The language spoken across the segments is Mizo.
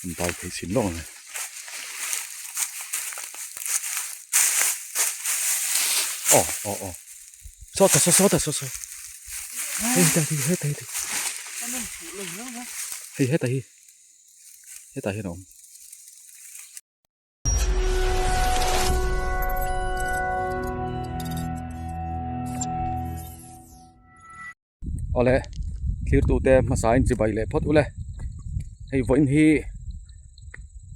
An dai phei chhin lawk ang e. Aw aw aw sawtah saw sawtah saw saw hei hetah hi hetah hi hei hetah hi hetah hian a awm. Awle thirtute hmasa in chibai leh phawt ule hei vawiin hi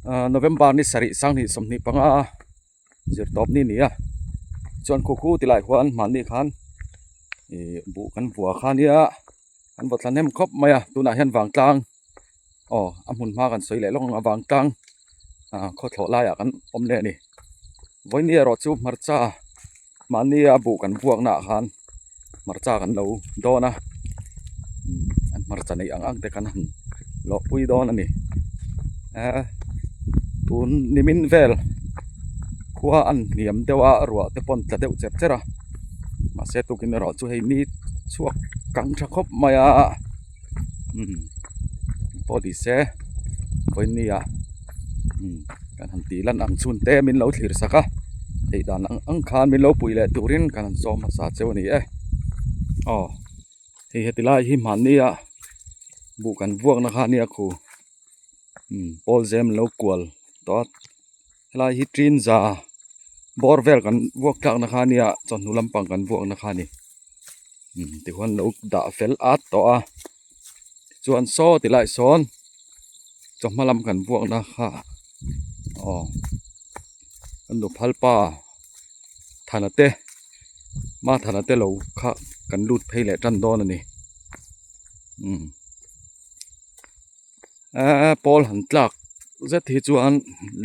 ahh November ni sarih sanghnih 25 zirtawp ni a ni a chuan khu khu tilai khuan hmanni khan ih buh kan vua kha nia an vaw thla hnem khawp mai a tunah hian vangtlang aw a hmun hma kan sawi leh lawk ang a vangtlang ah khawthlawh laiah kan awm leh a ni vawiin ni erawh chu hmarcha mahni a buh kan vuak naah khan hmarcha kan lo dawn a an hmarcha neih ang ang te kan han lawh pui dawn a ni eh tun nimin vel khua a hniam deuh a ruah te pawh an tla deuh cher cher a mahse tukin erawh chu hei ni chhuak kang tha khawp mai a umm pawh ni se vawiin ni ah umm kan han tih lan ang chhun te min lo thlir sak a theih dan ang ang khan min lo pui leh turin kan han sawm hmasa cheu a ni e aw hei heti lai hi hmanni ah buh kan vuak na kha ania khu umm pawl zem lo kual tawh a helai hi tin za bawr vel kan vuak tlak na kha ania chawhnu lampang kan vuak na kha a ni. Umm tichuan lo dah fel at tawh a chuan saw ti lai sawn chawhma lam kan vuakna kha aw kan nu phal pa Thana te ma Thana te lo kha kan lut phei leh tan dawn a ni umm eee pawl han tlak zet hi chuan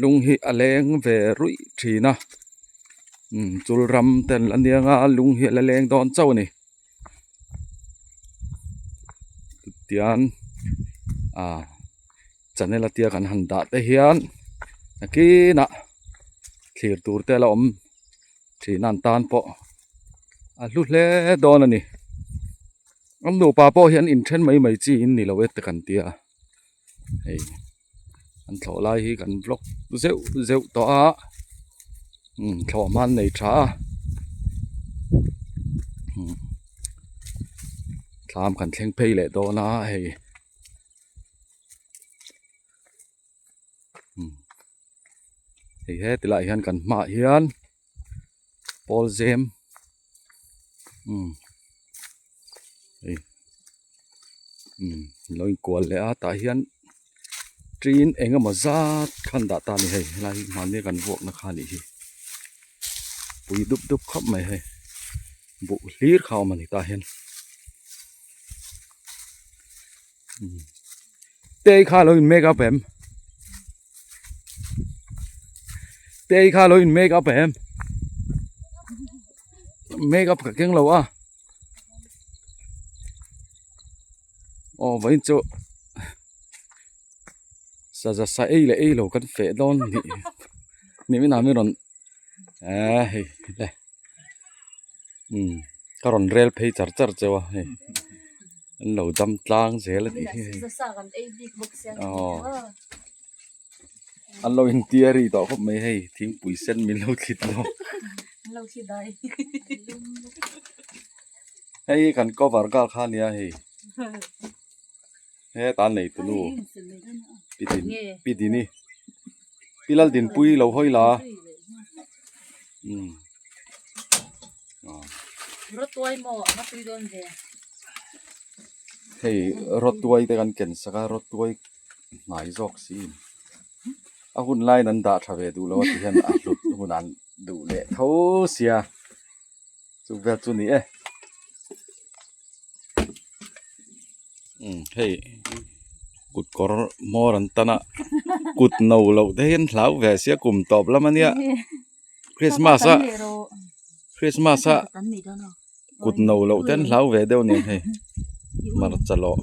lung hi a leng ve ruih thin a. Umm chul ram te an la niang a lung hi a la leng dawn chauh a ni tian ah channel a tia kan han dah te hian nakinah thlir tur te a la awm thin a an tan pawh a hlu hle dawn a ni an nupa pawh hi an inthen mai mai chi in ni lo e te kan tia hei. An thlawh lai hi kan vlog zeuh zeuh tawh a umm thlawh hma an nei tha a umm thlam kan thleng phei leh dawn a hei umm hei heti lai hian kan hmaah hian pawl zem umm hei umm lo inkual leh a tah hian ṭin eng emaw zat kha an dah ta a ni hei helai hi mahni kan vuakna kha a nih hi pui dup dup khawp mai hei buh hlir kha a awm a ni tah hian umm te kha a lo in make up em te kha a lo in make up em make up ka keng lo a. Aw vawiin chu saza sa ei leh ei lo kan feh dawn nih nimin ah min rawn eee hei le umm ka rawn rel phei char char cheu a hei an lo dam tlang zel a tih hi hei aw an lo intia ri tawh khawp mai hei thingpui sen min lo thlit lawk hei hi kan cover gal kha ania hei heta an nei tunu pi din pi dini pi laldinpuii lo hawi la umm hei rawtuai te kan ken sak a rawtuai hnai zawk si a hun laiin an dah tha ve duh lo a ti hian a hlut hun an duh leh tho sia chu vel chu ni e umm hei kut kawr hmawr an tan a kut no loh te hi an hlau ve sia kum tawp lam ania Christmas a Christmas a kut no loh te an hlau ve deuh nen hei hmarcha lawh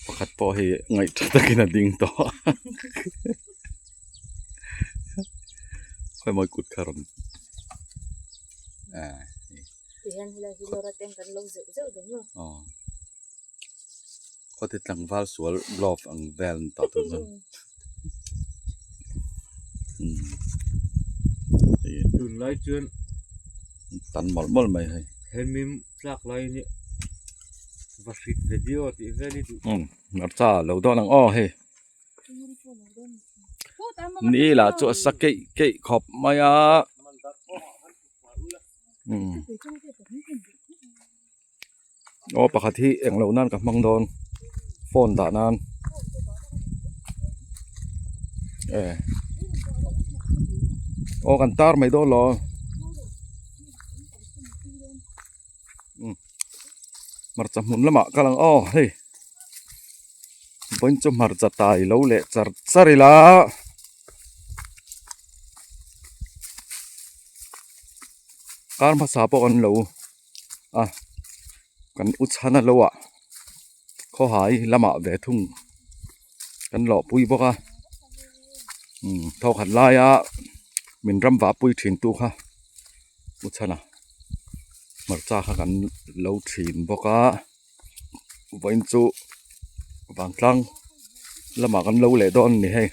pakhat pawh hei ngaih tha takin a ding tawh khawi mawi kut kha rawn Khawti tlangval sual glove ang vel ni tawh tur chuan Tunlai chuan tan mawlh mawlh mai hei. Hemi tlak lai hi va hrit video tih vel hi duh. Umm hmarcha lo dawn ang aw hei. Ni lah chu a sa keih keih khawp mai a. Umm. Aw pakhat hi eng loh nan ka hmang dawn phone dah nan e aw kan tar mai dawn lo umm hmarcha hmun lamah kal ang aw hei vawiin chu hmarcha tai lo leh char char ila. Kar hmasa pawh kan lo a kan u chhana lo ah khawhai lamah ve thung kan lawh pui bawk a umm thawkhat laia min ram vah pui thin tu kha u chhana hmarcha kha kan lo thin bawk a vawiin chu vantlang lamah kan lo leh dawn a ni hei.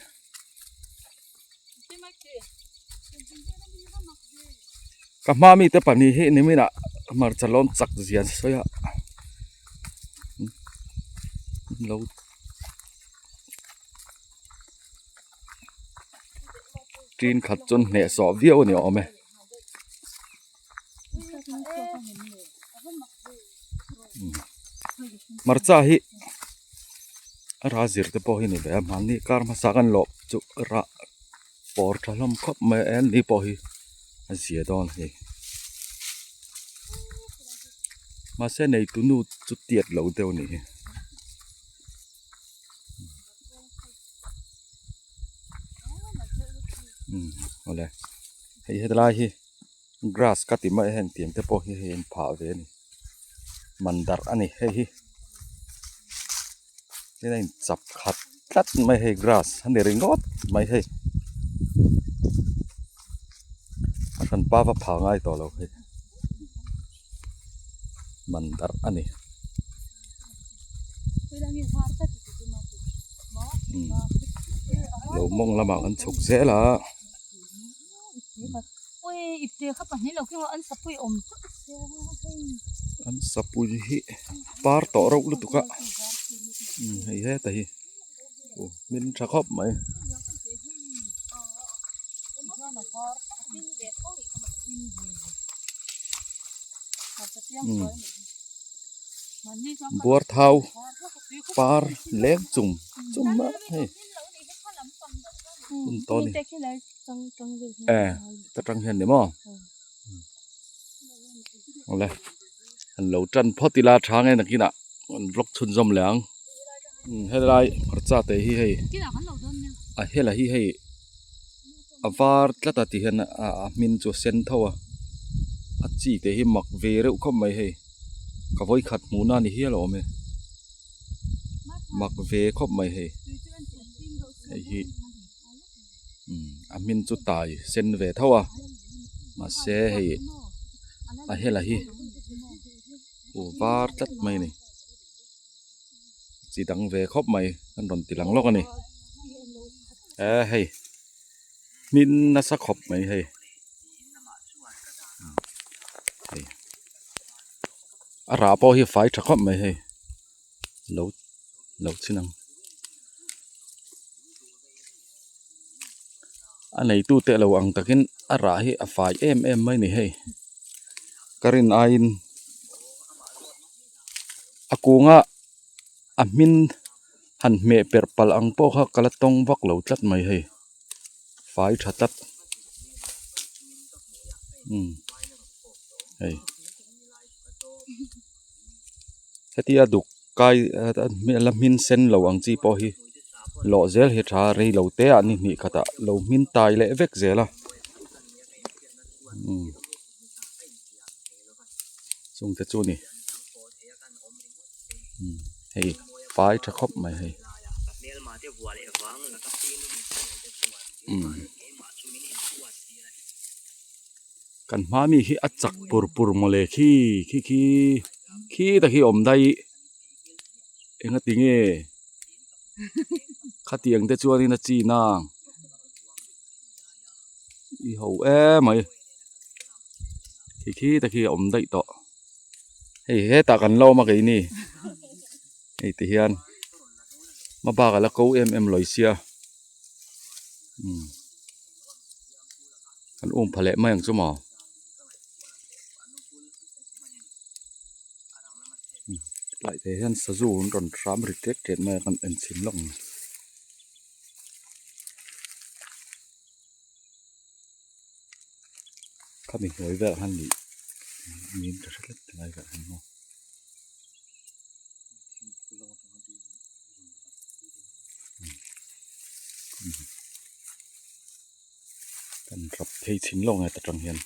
Ka hma mite pahnih hi nimin ah hmarcha lawm chak zia an sawi a lo tin khat chuan hnehsawh viau a ni awm e. Hmarcha hi a rah zir te pawh hi ni ve a mahni kar hmasa kan lawh chu rah pawr tha hlawm khawp mai a ni pawh hi a zia dawn a ni mahse neitu nu chu tiat lo deuh a ni hi. Awle hei hetlai hi grass ka ti mai a heng tiang te pawh hi hei an phah ve a ni mandar a ni hei hi tin a in chap khat tlat mai hei grass a ni ringawt mai hei a hranpa va phah ngai tawh lo hei mandar a ni. Lo mawng lamah kan chhuk zel a. An sapui hi par tawh reuh lutuk a hei heta hi aw hmin tha khawp mai. Buar thau par leng chung chung a hei hun tawh a ni e ta tang hian ni maw awle an lo tan phawt ila tha nge nakinah an vlog chhunzawm leh ang helai hmarcha te hi hei a hela hi hei a var tlat a ti hian a hmin chu a sen tho a a chi te hi mak ve reuh khawp mai hei ka vawikhat hmuh na ni hial a awm e mak ve khawp mai hei hei hi umm a hmin chu tai sen ve tho a mahse hei a hela hi aw var tlat mai a ni chi dang ve khawp mai an rawn ti lang lawk a ni e hei hmin nasa khawp mai hei hei a rah pawh hi a fai tha khawp mai hei lo lo chin ang a neitu te lo ang takin a rah hi a fai em em mai a ni hei ka rin aiin. A kunga a hmin han hmeh perh palh ang pawh kha ka la tawng vak lo tlat mai hei fai tha tlat umm hei hetia duk kai la hmin sen lo ang chi pawh hi lawh zel hi tha rei lo te ah ni hnih khatah lo hmin tai leh vek zel a umm. Chung te chu a ni hei fai tha khawp mai hei kan hma mi hi a chak pur pur mawle khi khi khi khi ta khi awm daih. Engati nge khatiang te chuanin a chin a i ho emai khi khi te khi a awm daih tawh hei hetah kan la awm a keini hei ti hian hma bak a la ko em em lawi sia umm kan um pha leh mai ang chu maw. Tlai te hian sazu an rawn hram ri tet tet mai a kan en chhin lawk ang. Khami hnuai velah khan nih niin ka hre tlat tilai velah hian maw. Kan rap phei chhin lawk ang heta tang hian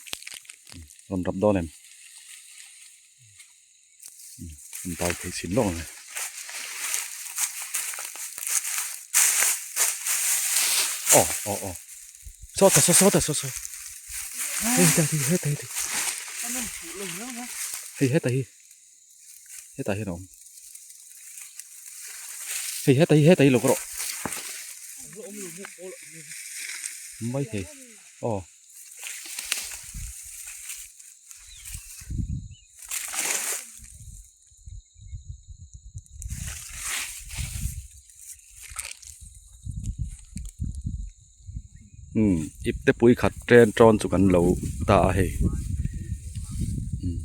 rawn rap dawn em an dai phei chhin lawk ang e aw aw aw sawtah saw sawtah saw saw hei hetah hi hetah hi hei hetah hi hetah hian a awm hei hetah hi hetah hi lo rawh mai thei aw. Umm ip te pui khat chen tawn chu kan lo ta a hei umm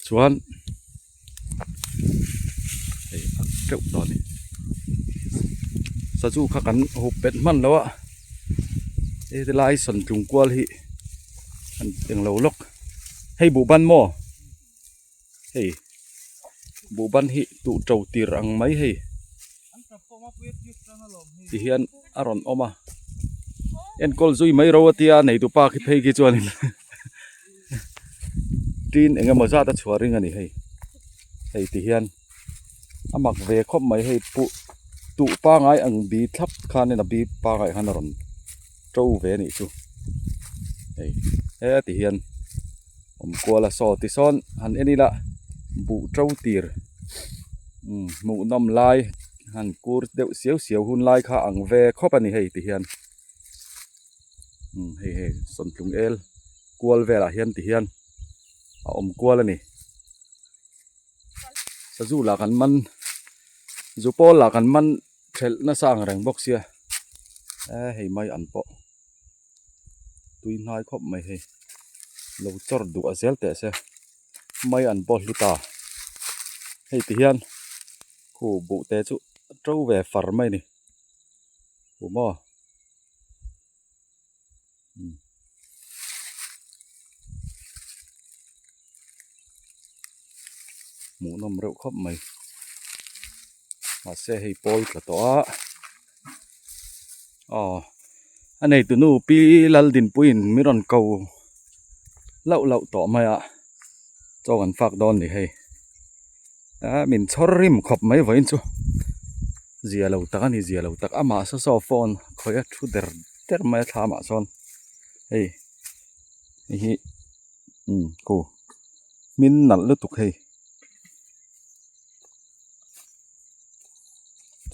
chuan hei a teuh tawh a ni sazu kha kan hup bet hman lo a hei tilai sawn tlung kual hi an englo lawk hei buhban maw. Hei buhban hi tuh to tir ang mai hei ti hian a rawn awm a enkawl zui mai ro a tia nei dupa khi phei khi chuanin tin eng emaw zat a chhuah ring a ni hei hei ti hian a mak ve khawp mai hei puh tuh pangai ang bi thlap khanin a bi pangai khan a rawn to ve a nih chu hei heti hian. Awm kual a saw tisawn han en ila buh to tir umm hmuh nawm lai han kur deuh siau siau hun lai kha ang ve khawp a ni hei ti hian umm hei hei sawmtlung el kual velah hian ti hian a awm kual a ni sazu lah kan man zu pawl lah kan man thelh nasa ang reng bawk sia e hei mai an pawh. Tui hnai khawp mai hei lo chawr duah zel teh se mai an pawh hlu ta hei ti hian khu buh te chu a to ve far mai a ni huh maw umm. Hmuhnawm reuh khawp mai mahse hei pawl tla tawh a aw a neitu nu pi Laldinpuiin min rawn ko lauh lauh tawh mai a chaw kan fak dawn a ni hei ah min chhawr rim khawp mai vawiin chu zia lo tak a ni zia lo tak amah saw saw phone khawih a thu der der mai a thlam ah sawn hei hei hi. Umm ko hmin nalh lutuk hei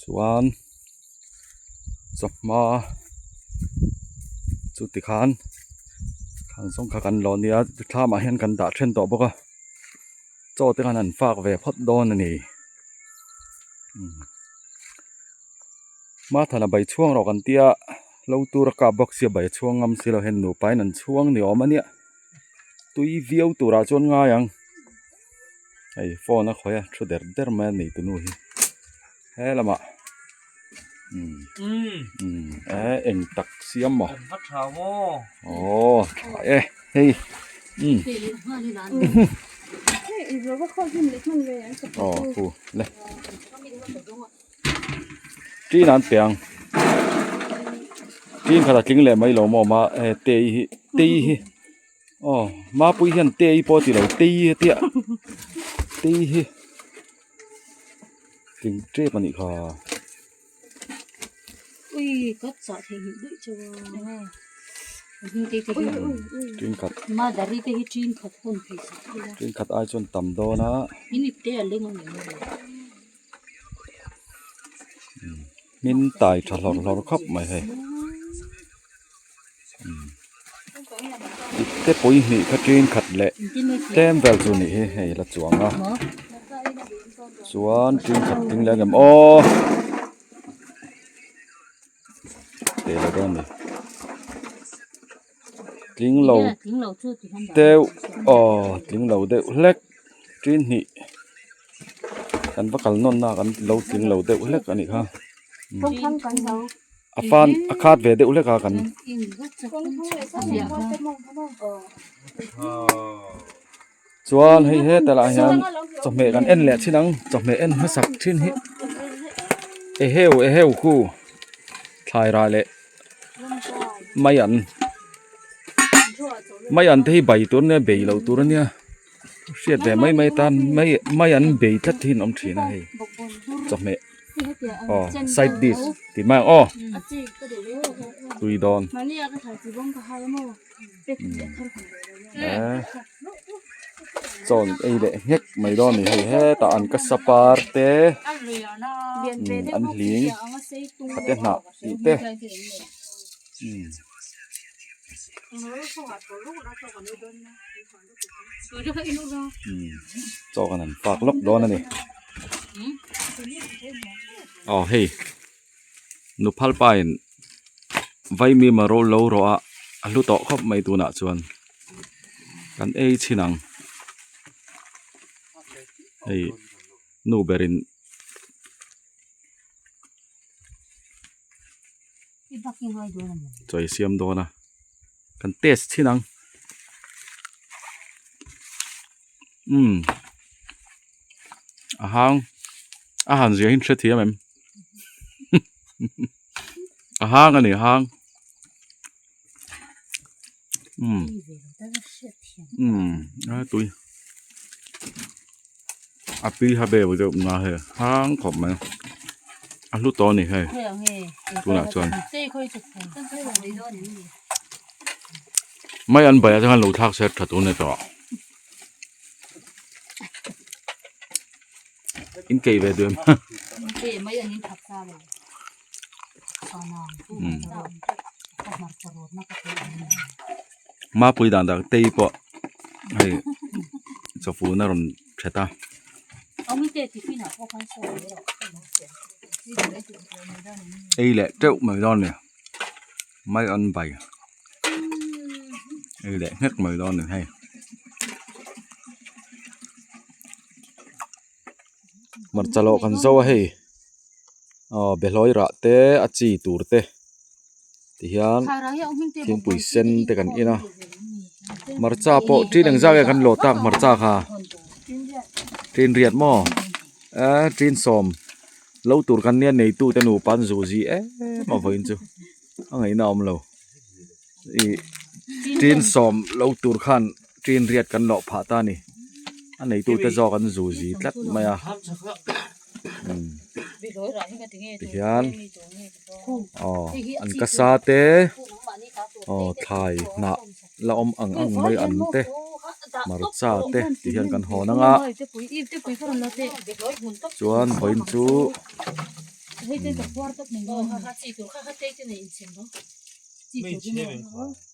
chuan chawhma chu tikhan khang zawng kha kan lawn nia thlamah hian kan dah then tawh bawk a chaw te khan an fak ve phawt dawn a ni umm Mathana bai chhuang rawh kan tia lo tur a kap bawk sia bai a chhuang ngam si lo hen nupa in an chhuang ni awm a nia tui viau turah chuan ngai ang hei phone a khawih a thu der der mai a nei tunu hi he lamah umm umm e eng tak siam maw aw tha e hei umm aw hu le. Tin an pe ang tin khat a tling leh mai lo maw ma eh tei hi tei hi aw mapui hian tei pawh a ti lo tei a tia tei hi tling tep a nih kha. Tin khat tin khat ai chuan tam dawn a. Hmin tai tha hlawrh hlawrh khawp mai hei ipte pui hnih kha tin khat leh tlem vel chu nih hi hei la chuang a chuan tin khat tling leh ang em aw teh lo dawn a ni tling lo deuh aw tling lo deuh hlek tin hnih kan va kal nawn na kan lo tling lo deuh hlek a nih kha a fan a khat ve deuh hlek a kan chuan hei hetah lah hian chawhmeh kan en leh thin ang chawhmeh en hmasak thin hi eheu eheu khu thlai rah leh mai an mai an te hi bai tur ania bei loh tur ania hriat ve mai mai atan mai mai an bei tlat hi an awm thin a hei chawhmeh aw side dish tih mai ang aw tui dawn chaw ei leh nghek mai dawn a ni hei hetah an ka sapar te an hling a te hnah tih te chaw kan han fak lawk dawn a ni aw hei nuphal pa in vaimim a ro lo rawh a a hlu tawh khawp mai tunah chuan kan ei chhin ang hei nu berin. Chaw ei siam dawn a kan test chhin ang umm a hang a han zia hi hre thiam em a hang a ni a hang umm umm a tui a pi ha beu deuh na hei hang khawp mai a hlu tawh a ni hei tunah chuan mai an baiah te khan lo thlak se tha tur a ni tawh in keih ve duh em mapui dan dak tei pawh hei chawfun a rawn that a. Ei leh teuh mai dawn a ni mai an bai ei leh nghek mai dawn a ni hei. Hmarcha lawh kan zo a hei aw behlawi rah te a chi tur te ti hian thingpui sen te kan en a hmarcha pawh tin engzat nge kan lawh tak hmarcha kha tin riat maw eh tin sawm lo tur kan nia neitu te nupa an zu zi em a vawiin chu a ngaihna a awm lo ih tin sawm lo tur khan tin riat kan lawh phah ta a ni a neitu te zawk an zu zi tlat mai a tihian aw an ka sa te aw thlai hnah la awm ang ang mai an te hmarcha te ti hian kan hawn ang a chuan vawiin chu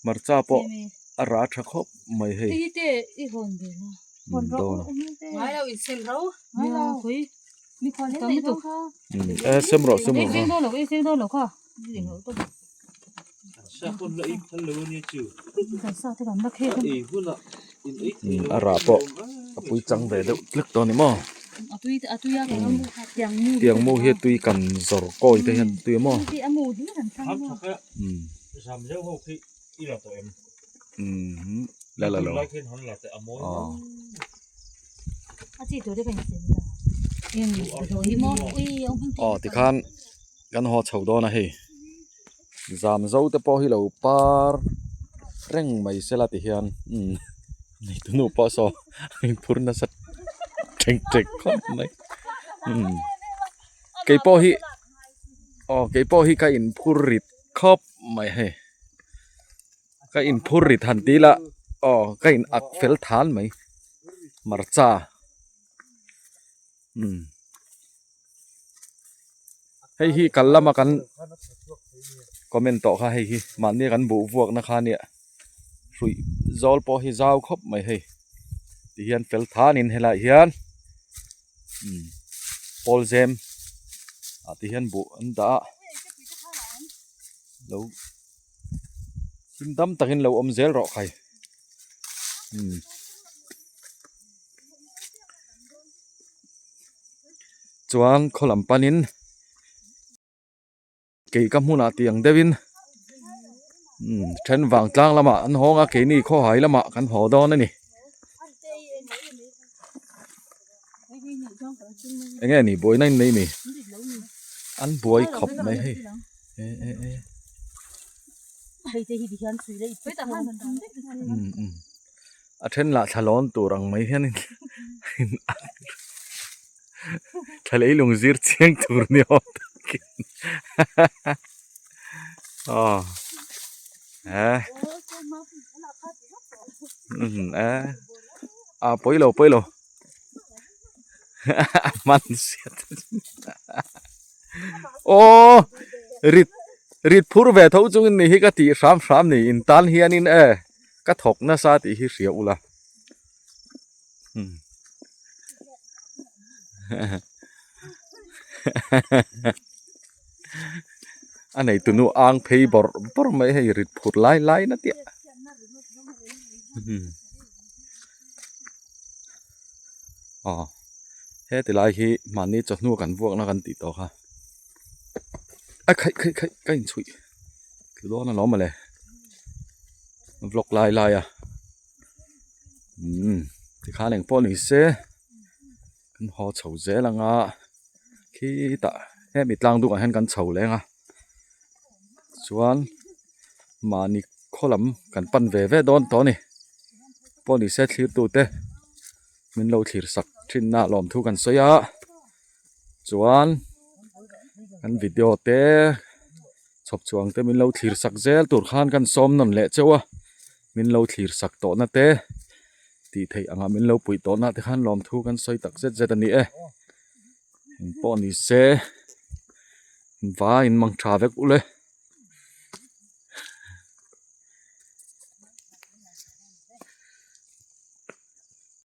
hmarcha pawh a rah tha khawp mai hei dawn a e sem rawh sem rawh a rah pawh a pui chang ve deuh tlek tawh a ni maw tiang mu hi tui kan zawr kawi te hian tui a maw la la lo aw tikhan kan haw chho dawn a hei zam zo te pawh hi lo par reng mai sela ti hian umm neitunu pawh saw a inphur nasa ṭek ṭek khawp mai umm keipawh hi aw keipawh hi ka inphur rit khawp mai hei ka inphur rit han ti ila aw ka in ak fel than mai hmarcha umm. Hei hi kal lama kan comment tawh kha hei hi mahni kan buh vuak na kha nia hruih zawl pawh hi zau khawp mai hei ti hian fel thanin helaiah hian umm pawl zem ah ti hian buh an dah a lo him dam takin lo awm zel rawh khai umm. Chuan khaw lam panin kei ka hmunah tih ang deuhin umm then vang tlang lamah an hawng a keini khawhai lamah kan haw dawn a ni. Enge ni buaina in nei mi? An buai khawp mai hei e e e. Umm umm. A then lah thla lawn tur ang mai hian in thla leilung zir chiang tur ni awm takin aw eh umm eh a pawi lo pawi lo a hman siat aw rit rit phur ve tho chungin ni hi ka tih hram hram ni in tan hianin e. Ka thawk nasa tih hi hria ula. A nei tunu ang phei bawrh bawrh mai hei rit phut lai lai na tiah. Aw heti lai hi mahni chawhnu kan vuakna kan tih tawh kha. A khaih khaih khaih ka inchhuih tlu dawn alawm mawle. Vlog lai lai a umm tikhan eng pawh ni se kan haw chho zel ang a khitah hemi tlang dukah hian kan chho leng a chuan mahni khaw lam kan pan ve ve dawn tawh a ni pawh ni se thlir tute min lo thlir sak thin na lawmthu kan sawi a chuan kan video te. Chhawp chuang te min lo thlir sak zel tur khan kan sawm nawn leh chauh a, min lo thlir sak tawh na te tih theih anga min lo puih tawh na te khan lawmthu kan sawi tak zet zet a ni e. Engpawh ni se vai in mang tha vek ule.